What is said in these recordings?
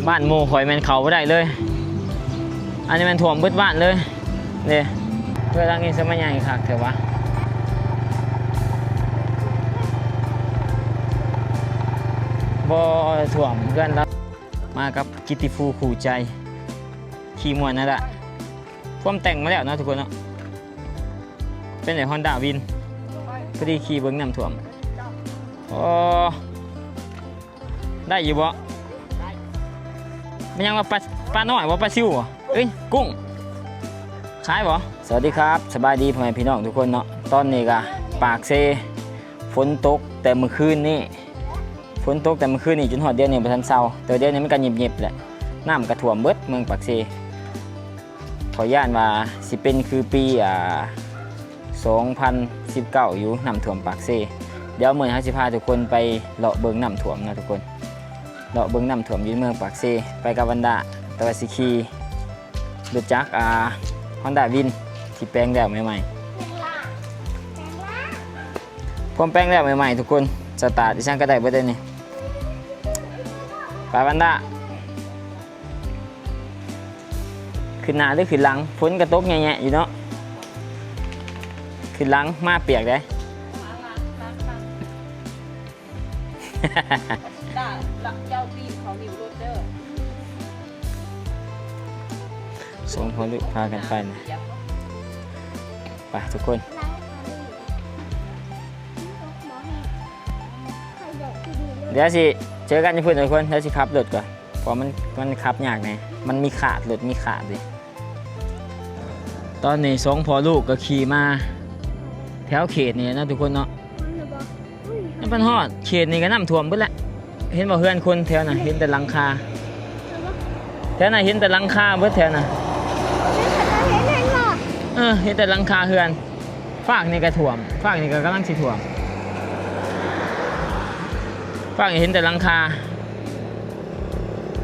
ບ້ານໝູ່ຂ້ອຍແມ່ນເຂົ້າບໍ່ໄດ້ເລີຍ. ອັນນີ້ແມ່ນຖ້ວມເບິດບ້ານເລີຍເດ້. ເຮືອນຫຼັງນີ້ສະມາໃຫຍ່ຄັກແທ້ວະ. ບໍ່ຖ້ວມເຮືອນລະ. ມາກັບກິດຕິພູຄູ່ໃຈ ຂີ່ມ່ວນນັ້ນລະ. ພວມແຕ່ງມາແລ້ວເນາະທຸກຄົນເນາະ. ເປັນໄດ ຮອນດ້າວິນ ພໍດີຂີ່ເບິ່ງນ້ຳຖ້ວມ. ໂອ້ ໄດ້ຢູ່ບໍ່? ແມ່ນຫຍັງວ່າ ປາ ປານ້ອຍບໍ່? ປາຊິວບໍ່? ເອີຍ ກຸ້ງ ຂາຍບໍ່? ສະຫວັດດີຄັບ ສະບາຍດີພໍ່ແມ່ພີ່ນ້ອງທຸກຄົນເນາະ. ຕອນນີ້ກະປາກເຊ ຝົນຕົກແຕ່ມື້ຄືນນີ້ ຝົນຕົກແຕ່ມື້ຄືນນີ້ຈົນຮອດດຽວນີ້ບໍ່ທັນເຊົາ. ແຕ່ວ່າດຽວນີ້ມັນກະຫຍິບໆແຫຼະ ນ້ຳກະຖ້ວມເບິດເມືອງປາກເຊ. ຂ້ອຍຢ້ານວ່າຊິເປັນຄືປີ ອ່າ ສອງພັນສິບເກົ້າຢູ່ ນ້ຳຖ້ວມປາກເຊ. ດຽວມື້ນີ້ເຮົາຊິພາທຸກຄົນໄປເລາະເບິ່ງນ້ຳຖ້ວມເນາະທຸກຄົນ ເລາະເບິ່ງນ້ຳຖ້ວມຢູ່ເມືອງປາກເຊ ໄປກັບວັນດາ. ແຕ່ວ່າຊິຂີ່ລົດຈັກ ອ່າ ຮອນດ້າວິນ ທີ່ແປງແລ້ວໃໝ່ໆ ພວມແປງແລ້ວໃໝ່ໆທຸກຄົນ. ສະຕາດອີ່ຫຍັງກະໄດ້ເບິດເດ້ນີ້. ໄປວັນດາ. ຂຶ້ນໜ້າຫຼືຂຶ້ນຫຼັງ? ຝົນກະຕົກແຍະໆຢູ່ເນາະ. ຂຶ້ນຫຼັງ ມາປຽກເດ້. ສອງພໍ່ລູກພາກັນໄປນະ. ໄປທຸກຄົນ ດຽວຊິເຈີກັນຢູ່ພຸ້ນທຸກຄົນ. ດຽວຊິຂັບລົດກ່ອນ ເພາະວ່າມັນ ມັນຂັບຍາກແດ່ ມັນມີຂາດ ລົດມີຂາດເດ້. ຕອນນີ້ສອງພໍ່ລູກກະຂີ່ມາແຖວເຂດນີ້ເນາະທຸກຄົນເນາະ. ຍັງບໍ່ຮອດເຂດນີ້ກະນ້ຳຖ້ວມເບິດແລ້ວ. ເຫັນບໍ່ເຮືອນຄົນແຖວນັ້ນ ເຫັນແຕ່ຫຼັງຄາ ແຖວນັ້ນເຫັນແຕ່ຫຼັງຄາເບິດແຖວນັ້ນ. ເອີ ເຫັນແຕ່ຫຼັງຄາເຮືອນ. ຟາກນີ້ກະຖ້ວມ ຟາກນີ້ກະກຳລັງຊິຖ້ວມ. ຟາກນີ້ເຫັນແຕ່ຫຼັງຄາ.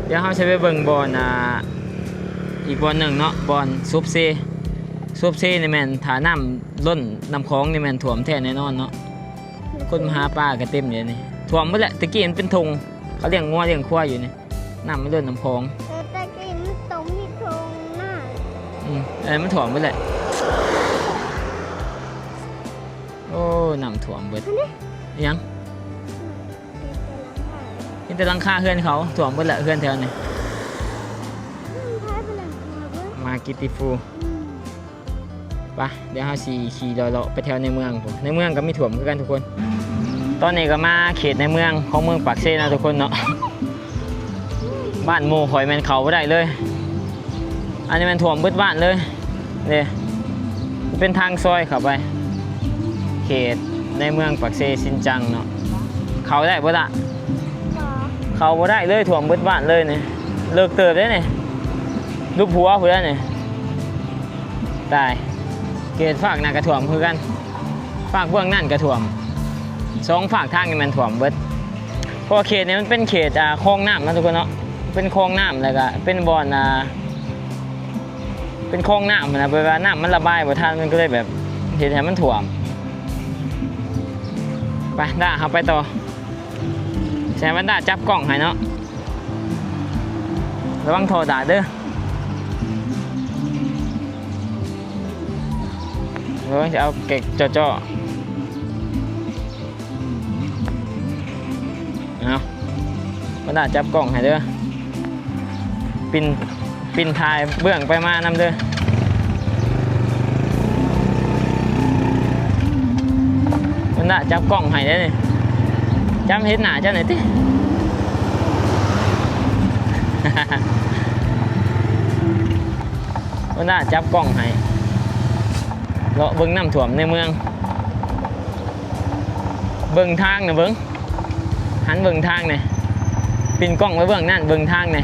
ດຽວເຮົາຊິໄປເບິ່ງບ່ອນ ອ່າ ອີກບ່ອນໜຶ່ງເນາະ ບ່ອນສົບເຊ. ສົບເຊນີ້ແມ່ນຖ້ານ້ຳລົ້ນ ນ້ຳຂອງນີ້ແມ່ນຖ້ວມແທ້ແນ່ນອນເນາະ. ຄົນມາຫາປາກະເຕັມເດນີ້. ຖ້ວມເບິດແຫຼະ ແຕ່ກີ້ມັນເປັນທົ່ງ ເຂົາລ້ຽງງົວລ້ຽງຄວາຍຢູ່ນີ້. ນ້ຳມັນລົ້ນນ້ຳຂອງ ເອີ ແຕ່ກີ້ມັນຕົມທີ່ທົ່ງນາ. ອືມ ເອີ ມັນຖ້ວມເບິດແຫຼະ. ໂອ້ ນ້ຳຖ້ວມເບິດ. ອີຫຍັງ? ເຫັນແຕ່ຫຼັງຄາເຮືອນເຂົາ ຖ້ວມເບິດແຫຼະເຮືອນແຖວນີ້. ມາກິດຕິພູ. ໄປ ດຽວເຮົາຊິຂີ່ເລາະໆໄປແຖວໃນເມືອງພຸ້ນ. ໃນເມືອງກະມີຖ້ວມຄືກັນທຸກຄົນ. ຕອນນີ້ກະມາເຂດໃນເມືອງຂອງເມືອງປາກເຊເນາະທຸກຄົນເນາະ. ບ້ານໝູ່ຂ້ອຍແມ່ນເຂົ້າບໍ່ໄດ້ເລີຍ. ອັນນີ້ແມ່ນຖ້ວມເບິດບ້ານເລີຍເດ້. ເປັນທາງຊອຍເຂົ້າໄປເຂດໃນເມືອງປາກເຊຊິນຈັງເນາະ. ເຂົ້າໄດ້ບໍ່ລະ? ເຂົ້າບໍ່ໄດ້ເລີຍ ຖ້ວມເບິດບ້ານເລີຍນີ້. ເລິກເຕີບເດ້ນີ້ ຫຼຸບຫົວພຸ້ນແຫຼະນີ້. ຕາຍ ເຂດຟາກນັ້ນກະຖ້ວມຄືກັນ ຟາກເບື້ອງນັ້ນກະຖ້ວມ. ສອງຟາກທາງນີ້ແມ່ນຖ້ວມເບິດ ເພາະວ່າເຂດນີ້ມັນເປັນເຂດ ອ່າ ຄອງນ້ຳເນາະທຸກຄົນເນາະ. ເປັນຄອງນ້ຳ ແລ້ວກະເປັນບ່ອນ ອ່າ ເປັນຄອງນ້ຳຫັ້ນນະ ແບບວ່ານ້ຳມັນລະບາຍບໍ່ທັນ ມັນກະເລີຍແບບເຮັດໃຫ້ມັນຖ້ວມ. ໄປ ດາ ເຮົາໄປຕໍ່. ໃຫ້ວັນດາຈັບກ້ອງໃຫ້ເນາະ. ລະວັງທໍ່ດາດເດີ. ລະວັງຊິເອົາແກະເຈາະໆ. ເອົາ ບັນດາຈັບກ້ອງໃຫ້ເດີ ປິ່ນ ປິ່ນຖ່າຍເບື້ອງໄປມານຳເດີ. ບັນດາຈັບກ້ອງໃຫ້ເດ້ນີ້ ຈຳເຫັນໜ້າເຈົ້າໜ່ອຍຕິ. ບັນດາຈັບກ້ອງໃຫ້ ເລາະເບິ່ງນ້ຳຖ້ວມໃນເມືອງ ເບິ່ງທາງນະເບິ່ງ. ຫັນເບິ່ງທາງແດ່ ປິ່ນກ້ອງໄປເບື້ອງນັ້ນ ເບິ່ງທາງແດ່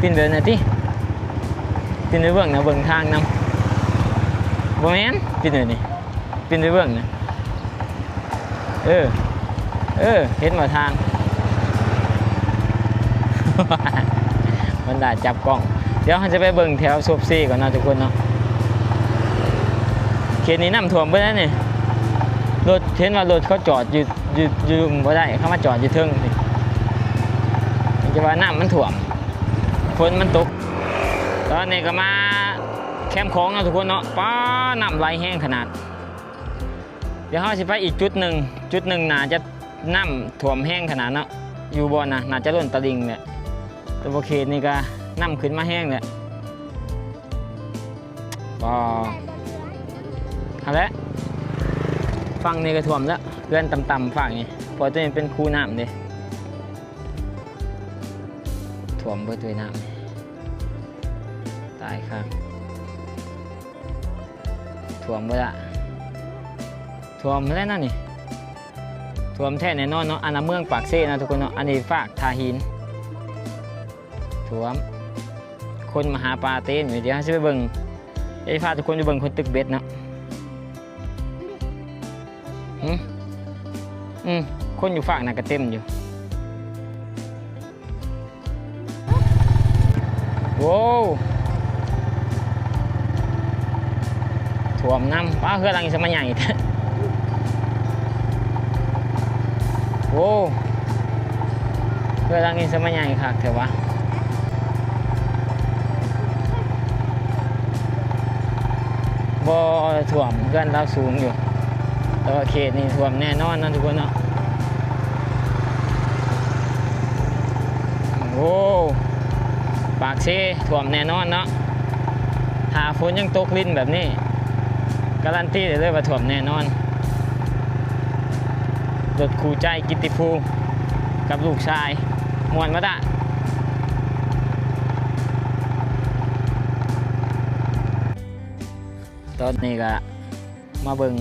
ປິ່ນແບບນັ້ນຕິ ປິ່ນໄປເບື້ອງນະ ເບິ່ງທາງນຳ ບໍ່ແມ່ນ ປິ່ນແບບນີ້ ປິ່ນໄປເບື້ອງນະ ເອີ ເອີ ເຫັນບໍ່ທາງ ບັນດາຈັບກ້ອງ. ດຽວເຮົາຈະໄປເບິ່ງແຖວໂຊບເຊກ່ອນເນາະທຸກຄົນເນາະ ເຂດນີ້ນ້ຳຖ້ວມເບິດແລ້ວນີ້ ລົດ ເຫັນວ່າລົດເຂົາຈອດຢູ່ ຢູ່ ຢູ່ລຸ່ມບໍ່ໄດ້ ເຂົາມາຈອດຢູ່ເທິງນີ້ ຈະວ່ານ້ຳມັນຖ້ວມ ຝົນມັນຕົກ. ຕອນນີ້ກໍມາແຄມຂອງເນາະທຸກຄົນເນາະ. ປ້າ ນ້ຳໄຫຼແຮງຂະໜາດ. ດຽວເຮົາຊິໄປອີກຈຸດໜຶ່ງ ຈຸດໜຶ່ງໜ້າຈະນ້ຳຖ້ວມແຮງຂະໜາດເນາະ. ຢູ່ບ່ອນນະ ໜ້າຈະລົ້ນຕະລິ່ງແຫຼະ. ແຕ່ບໍ່ເຂດນີ້ກໍນ້ຳຂຶ້ນມາແຮງແຫຼະ. ບໍ່ ຫັ້ນແຫຼະ ຝັ່ງນີ້ກໍຖ້ວມແລ້ວ ເຮືອນຕ່ຳໆຝັ່ງນີ້ ເພາະວ່າຕົວນີ້ເປັນຄູນ້ຳເດ້. ຖ້ວມເບິດເລີຍນ້ຳ ຕາຍຄັກ. ຖ້ວມເບິດລະ ຖ້ວມແລ້ວນະນີ້ ຖ້ວມແທ້ແນ່ນອນເນາະ. ອັນນະເມືອງປາກເຊນະທຸກຄົນເນາະ. ອັນນີ້ຟາກທ່າຫີນ ຖ້ວມ ຄົນມາຫາປາເຕັມຢູ່. ດຽວເຮົາຊິໄປເບິ່ງ ດຽວຊິພາທຸກຄົນໄປເບິ່ງຄົນຕຶກເບັດເນາະ. ຫື ອື ຄົນຢູ່ຟາກນັ້ນກໍເຕັມຢູ່. ໂວ້ ຖ້ວມນ້ຳ. ປ້າ ເຮືອນຫຼັງນີ້ສະມາໃຫຍ່ແທ້. ໂອ້ ເຮືອນຫຼັງນີ້ສະມາໃຫຍ່ຄັກແທ້ວະ. ບໍ່ຖ້ວມ ເຮືອນລາວສູງຢູ່ ແຕ່ວ່າເຂດນີ້ຖ້ວມແນ່ນອນເນາະທຸກຄົນເນາະ. ໂອ້ ປາກເຊຖ້ວມແນ່ນອນເນາະ. ຖ້າຝົນຍັງຕົກລິນແບບນີ້ ກາຣັນຕີໄດ້ເລີຍວ່າຖ້ວມແນ່ນອນ. ລົດຄູ່ໃຈກິດຕິພູກັບລູກຊາຍ ມ່ວນມາຕະ. ຕອນນີ້ກະມາເບິ່ງ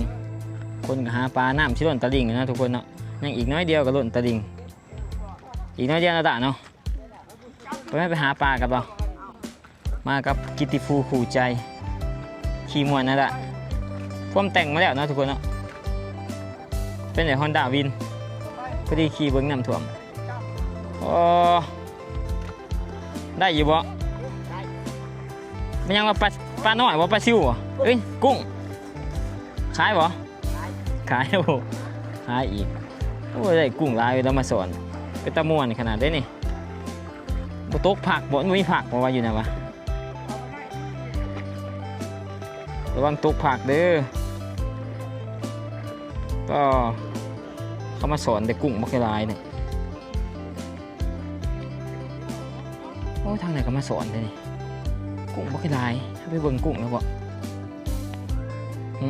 ຄົນກະຫາປາ ນ້ຳຊິລົ້ນຕະລິ່ງແລ້ວເນາະທຸກຄົນເນາະ. ຍັງອີກໜ້ອຍດຽວກະລົ້ນຕະລິ່ງ ອີກໜ້ອຍດຽວເນາະຕາເນາະ. ໄປ ໄປຫາປາກັນບໍ່? ມາກັບກິດຕິພູຄູ່ໃຈ ຂີ່ມ່ວນນັ້ນລະ. ພວມແຕ່ງມາແລ້ວເນາະທຸກຄົນເນາະ. ເປັນໄດ ຮອນດ້າວິນ ພໍດີຂີ່ເບິ່ງນ້ຳຖ້ວມ. ໂອ້ ໄດ້ຢູ່ບໍ່? ແມ່ນຫຍັງວ່າ ປາ ປານ້ອຍບໍ່? ປາຊິວບໍ່? ເອີຍ ກຸ້ງ ຂາຍບໍ່? ຂາຍ. ໂອ້ ຂາຍອີກ. ໂອ້ ໄດ້ກຸ້ງຫຼາຍເລີຍ ລາວມາສອນ ເປັນຕາມ່ວນຂະໜາດເດ້ນີ້. ບໍ່ຕົກຜັກບໍ່? ບໍ່ມີຜັກບໍ່ວ່າຢູ່ນະວະ? ລະວັງຕົກຜັກເດີ. ກໍເຂົາມາສອນແຕ່ກຸ້ງບັກຫຼາຍນີ້. ໂອ້ ທາງໃດກໍມາສອນແທ້ນີ້. ກຸ້ງບັກຫຼາຍ. ເຮົາໄປເບິ່ງກຸ້ງແລ້ວບໍ່? ຫຶ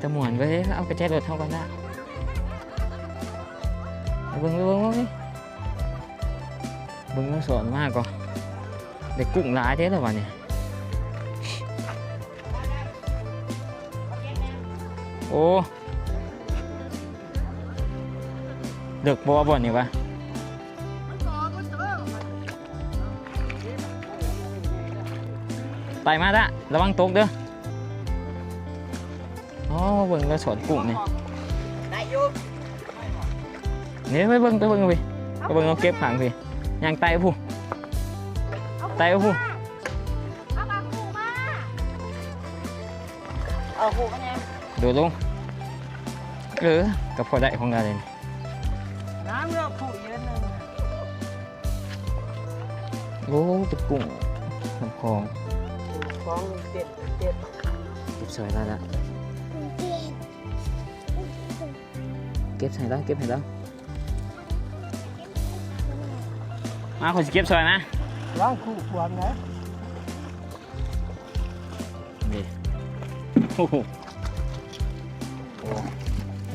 ຕາມ່ວນເວີຍ. ເອົາກະແຈລົດເຮົາກ່ອນລະ. ໄປເບິ່ງ ໄປເບິ່ງ ເບິ່ງນີ້. ເບິ່ງລາວສອນມາກໍໄດ້ກຸ້ງຫຼາຍແທ້ລະວະນີ້. ໂອ້ ເລິກບໍ່ ບ່ອນນີ້ວະ? ໄປມາລະ ລະວັງຕົກເດີ. ອໍ ເບິ່ງລາວສອນກຸ້ງນີ້. ໄດ້ຢູ່. ນີ້ ໄປເບິ່ງ ໄປເບິ່ງ ໄປເບິ່ງ ເອົາເກັບຂ້າງພີ້. ຍ່າງໄຕ່ໄປພຸ້ນ ໄຕ່ໄປພຸ້ນ. ເອົາມາ ເອົາມາ ເອົາ ໂດດລົງ. ເອີ ກໍພໍໄດ້ຂອງລາວເດ. ນ້ຳເລືອກຜູ້ອີກອັນໜຶ່ງ. ໂອ້ ເປັນກຸ້ງນ້ຳຂອງ ຂອງເຈັດເຈັດ. ເກັບຊ່ອຍລາວລະ ເກັບໃຫ້ລາວ ເກັບໃຫ້ລາວ. ມາ ຂ້ອຍຊິເກັບຊ່ອຍນະ. ລາວຄູ່ຄວາມນະ. ນີ້ ໂອ້ໂຫ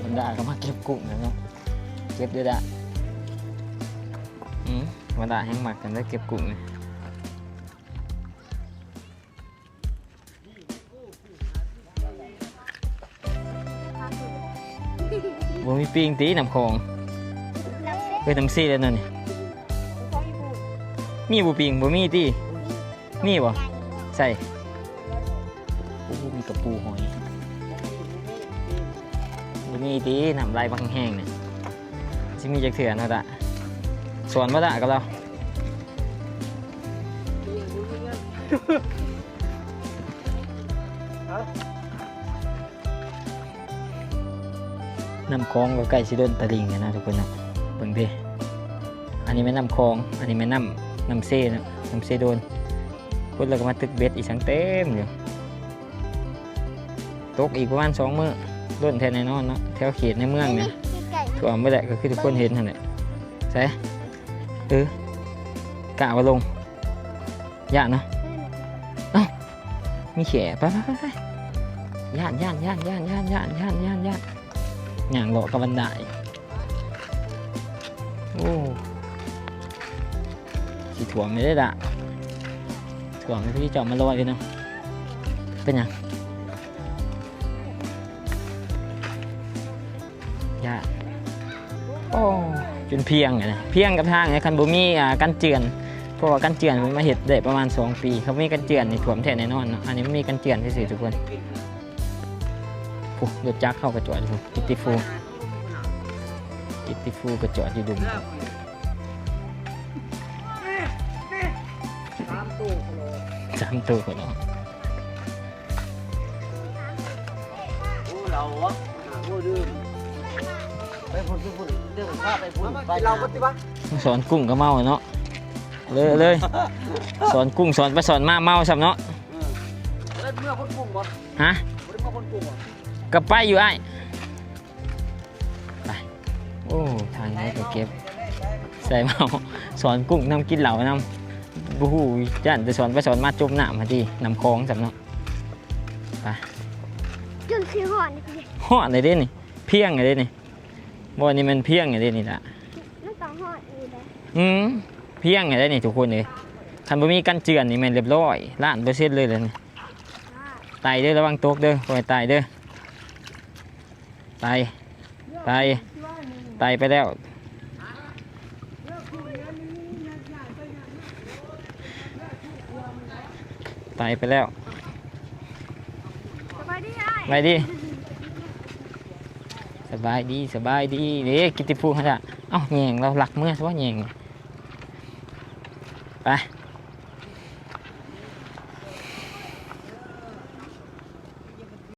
ບັນດາກໍມາເກັບກຸ້ງແລ້ວເນາະ. ເກັບເດີ້ດະ. ອືມ ບັນດາແຮ່ງມັກກັນເດີ້ ເກັບກຸ້ງນີ້. ບໍ່ມີປິງຕິ ນ້ຳຂອງ? ເອີ ນ້ຳເຊແລ້ວເນາະນີ້. ມີບໍ່ປິງ? ບໍ່ມີຕິ. ມີບໍ່? ໃສ? ໂອ້ ມີກະປູຫອຍ. ບໍ່ມີຕິ ນ້ຳໄຫຼບັກແຮງນີ້. ຊິມີຈັກເທື່ອເນາະຕະ. ສອນບໍ່ຕະກັບລາວ? ນ້ຳຂອງກໍໃກ້ຊິລົ້ນຕະລິ່ງແລ້ວນະທຸກຄົນເນາະ. ເບິ່ງເດ້ ອັນນີ້ແມ່ນນ້ຳຂອງ ອັນນີ້ແມ່ນນ້ຳ ນ້ຳເຊເນາະ ນ້ຳເຊໂດນ. ພຸ້ນລະກໍມາຕຶກເບັດອີ່ສັງເຕັມຢູ່. ຕົກອີກປະມານສອງມື້ ລົ້ນແທ້ແນ່ນອນເນາະ. ແຖວເຂດໃນເມືອງນີ້ ອັນນີ້ ຖ້ວມເບິດແຫຼະ ກໍຄືທຸກຄົນເຫັນຫັ້ນແຫຼະ. ໃສ ເອີ ກ້າບໍ່ລົງ ຢ້ານເນາະ. ເອີ ເອົ້າ ມີແຂ້ ໄປໆໆໆ ຢ້ານໆໆ ຍ່າງເລາະກັບບັນດາ. ໂອ້ ຊິຖ້ວມແລ້ວເດ້ລະ ຖ້ວມແລ້ວ ພີ່ເຈົ້າມາລອຍເນາະ. ເປັນຫຍັງ? ຢ້ານ. ໂອ້ ຈົນພຽງນະ ພຽງກັບທາງນະ. ຄັນບໍ່ມີ ອ່າ ກັນເຈື່ອນ ເພາະວ່າກັນເຈື່ອນເພິ່ນມາເຮັດໄດ້ປະມານສອງປີ ຄັນມີກັນເຈື່ອນນີ້ຖ້ວມແທ້ແນ່ນອນເນາະ. ອັນນີ້ມັນມີກັນເຈື່ອນຊື່ໆທຸກຄົນ. ໂອ້ ລົດຈັກເຮົາກໍຈອດຢູ່ ກິດຕິພູ ກິດຕິພູກໍຈອດຢູ່ດຸ່ມ ສາມໂຕກໍລອດ ສາມໂຕກໍລອດ. ໂອ້ ເຫຼົ້າຫວະ ໂອ້ ດື່ມ ໄປພຸ້ນ ໄປພຸ້ນ ເດີ ພາໄປພຸ້ນ ໄປ ເຫຼົ້າ ໄປ ສອນກຸ້ງກໍເມົາເນາະ ເລີຍ ເລີຍ ສອນກຸ້ງ ສອນໄປສອນມາເມົາຊ້ຳເນາະ. ເອີ ເມື່ອຄົນກຸ້ງບໍ່? ຮະ? ບໍ່ໄດ້ເມື່ອຄົນກຸ້ງບໍ່? ກໍໄປຢູ່ອ້າຍ. ໄປ ໂອ້ ທາງນີ້ກໍເກັບ ໃສ່ເມົາ ສອນກຸ້ງນຳ ກິນເຫຼົ້ານຳ ບໍ່ຮູ້ ຢ້ານແຕ່ສອນໄປສອນມາຈົມນ້ຳຫັ້ນຕິ ນ້ຳຂອງຊ້ຳເນາະ. ໄປ ຈົນຊິຮອດນີ້ ຮອດແລ້ວເດ້ນີ້ ພຽງແລ້ວເດ້ນີ້. ບໍ່ ນີ້ມັນພຽງແລ້ວເດ້ນີ້ລະ ມັນຕ້ອງຮອດອີກແຫຼະ. ອືມ ພຽງແລ້ວເດ້ນີ້ທຸກຄົນເອີຍ. ຄັນບໍ່ມີກັນເຈື່ອນນີ້ແມ່ນລຽບຮ້ອຍ ລ້ານເປີເຊັນເລີຍແຫຼະນີ້. ຕາຍເດີ ລະວັງຕົກເດີ ຂ້ອຍຕາຍເດີ. ໄຕ ໄຕ ໄຕໄປແລ້ວ ໄຕໄປແລ້ວ. ສະບາຍດີອ້າຍ ສະບາຍດີ ສະບາຍດີ ສະບາຍດີ. ເດ້ ກິດຕິພູຫັ້ນລະ. ເອົ້າ ແຍງລາວລັກເມືອຊະບໍ່ ແຍງ. ໄປ